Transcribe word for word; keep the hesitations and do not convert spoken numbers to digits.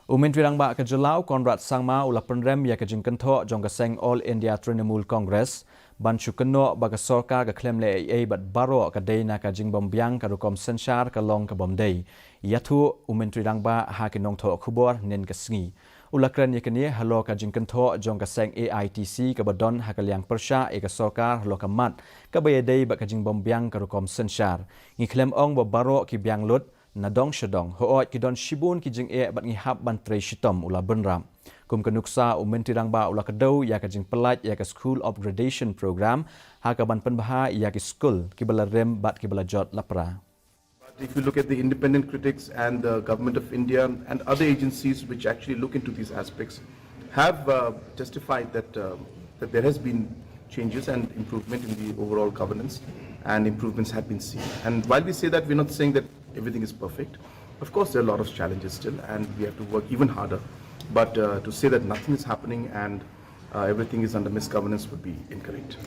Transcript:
U Myntri Rangbah ka jylla u Conrad Sangma u la pynrem ïa ka jingkynthoh jong ka seng All India Trinamool Congress ban shu kynnoh ba ka sorkar ka khlem leh ei ei bad baroh ka dei na ka jingbym biang ka rukom synshar ka long ka bym dei. Ïathuh u Myntri Rangbah ha ki nongthoh khubor hynnin ka sngi. U la kren ïa kane halor ka jingkynthoh jong ka seng A I T C kaba don ha ka liang pyrshah ïa ka sorkar halor ka mat kaba ïadei bad ka jingbym biang ka rukom synshar. Ngi khlem ong ba baroh ki biang lut na dong sha dong, hooid ki don shibun ki jingeh bad ngi hap ban trei shitom, u la bynrap. Kum ka nuksa, u Myntri Rangbah u la kdew ïa ka jingpyllait ïa ka School Upgradation Program ha kaban pynbha ïa ki skul kiba la rim bad kiba la jot lapra. But if you look at the independent critics and the Government of India and other agencies which actually look into these aspects, have uh, testified that uh, that there has been changes and improvement in the overall governance, and improvements have been seen. And while we say that, we're not saying that everything is perfect. Of course, there are a lot of challenges still, and we have to work even harder. But uh, to say that nothing is happening and uh, everything is under misgovernance would be incorrect.